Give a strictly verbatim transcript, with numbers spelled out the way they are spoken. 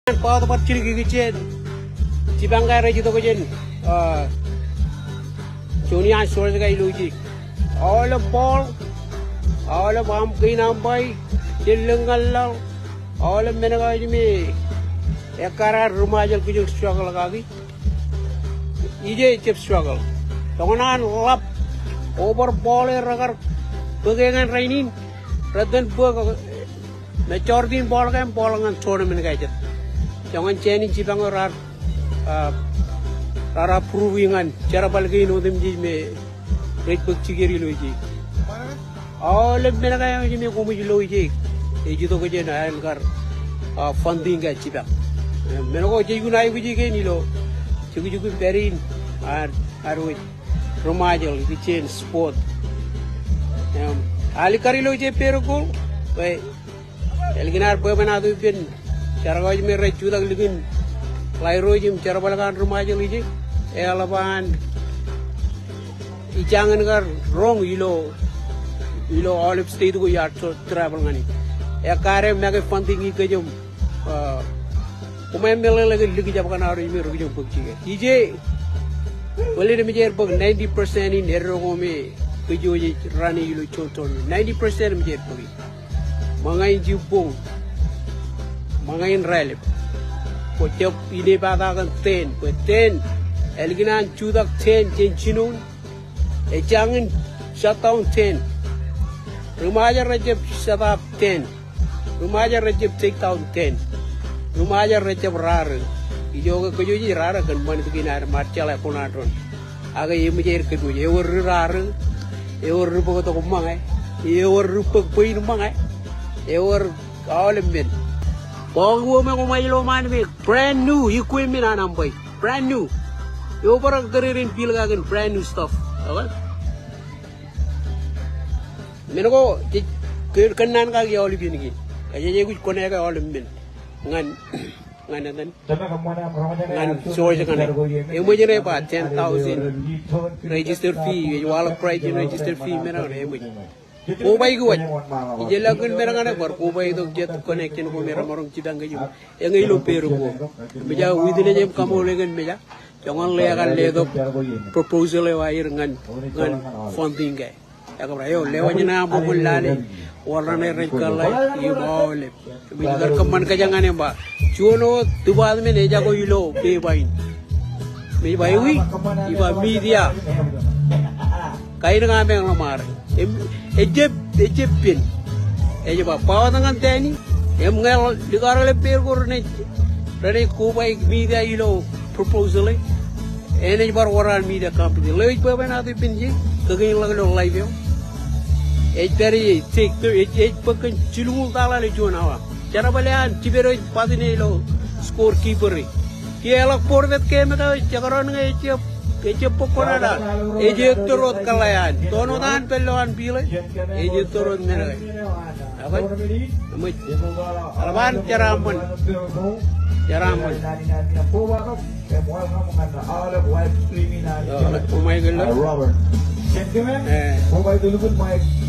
Bōktok bar jidik ikijjien jipañ ke rej itok jān, ah, juon iaan source ko ilo ije. Aolep ball, aolep aṃ kein umpire, jān lōñ ñan laḷ, aolep men ko ej me ekkar ad ri-Ṃajeḷ kijoñ struggle kaki. Ije ejjab struggle. Toñan an ḷap over ball e rekar bōk e ñan rainin, retten bōk, eh, majority in ball ko im ball ñan tournament ko jet. Joñan jān in jipañ eo raar, ah, raar approve ñan jerbal kein otemjej me rej bōk ticket ilo ije. Aolep men ko eo ej me koṃij lo ije, ej itok jān aer kar, ah, funding ko jipañ. Eh, men ko jej kun aikuji kein ilo jukjuk im pād in ad, ad wōj ri-Ṃajeḷ ikijjien sport. Em, alikkar ilo ije pere ko, bwe ālikin ad bwebwenato ippān jar ko ej me rej jutak likin Ḷairooj im jerbal ko an ri-Ṃajeḷ ije, eḷap an ijañin kar roñ ilo, ilo aolep state ko iaar travel ñan e. Ekkar e make funding e kōjām, ah, koṃ meḷeḷe ke likjab kaṇ aolep ej me rej kijoñ bōk ticket. Ije, bōlen mejeer bōk ninety percent in eddo ko me kōj wōj ej run e ilo juon tournament. Ninety percent mejeer bōk e. Ṃōñā in jibboñ, ṃōñā in raelep. Kwō jab inepata kōn ten, bwe ten, ālikin an jutak ten jān jinoin, ejañin shut down ten. Ri-Ṃajeḷ rejjab shut up ten. Ri-Ṃajeḷ rejjab take down ten. Ri-Ṃajeḷ rejjab raarōk. Ijo ke kōj wōj ej raarōk kōn ṃanit kein ad im ad jeḷā kuṇaandoon. Ak eṃōj aer kōpooj, ewōr ri raarōk, ewōr ri bōktok ṃōñā, ewōr ri bōk bwein ṃōñā, ewōr aolep men. Bọọk eo me koṃij lo ṃaan me brand new equipment an umpire, brand new. Eobrak tōrerein field ko kōn brand new stuff. Okay? Men ko jej kōnnaan kaki aolep iien kein. Kajjitōk aikuj kōṇaan kaki aolep men ñan ñan etan, ñan source kaṇe. Eṃōj ṇe ba ten thousand register fee, ej waḷọk price in register fee men kaṇe eṃōj. Kobaik waj. Ij jeḷā kōn men kaṇe bar kobaik tok jet connection ko me remaroñ jipañ kōj im eñin ilo pere ko. Meja witness im kaṃool kōn meja. Joñan ḷe ekar letok proposal eo aer ñan, ñan funding ke. Ekabra eo, lewōj ṇe aṃ bōk lale, wōr raṇe rej kōḷḷā im aolep. Im ij kar kōṃṃan kōjeañ ñan e im ba, juon wōt department ejako ilo pepa in. Im ej ba ewi, ij ba media. Kain ko ameañ ḷōṃaro. Im ejjab, ejjab pen. Ej ba, ba wōt ñan Danny, im ñe likar ḷe pere ko renaaj, renaaj kobaik media ilo proposal e. Enaaj bar wōr an media company. Ḷeo ej bwebwenato ippān je, kōkein ḷọk ilo live eo. Ej pād ie, take thirty, ej, ej bōk kōn jilñuul dollar ilo juon awa. Jerbal eo an jiped eo ej batiṇe ilo scorekeeper e. Kiiō eḷak forfeit game ko, jekdọọn ñe ejjab, ejjab bōk kuṇaad. Ej ettōr wōt kōḷḷā eo an. Toon wōt an pād ilo an field e. Ej ettōr wōt men ko. Okay? Eṃōj. Eḷap an jeraaṃṃan. Jeraaṃṃan. Eo, eḷap koṃ aikuj ḷọk. Eh.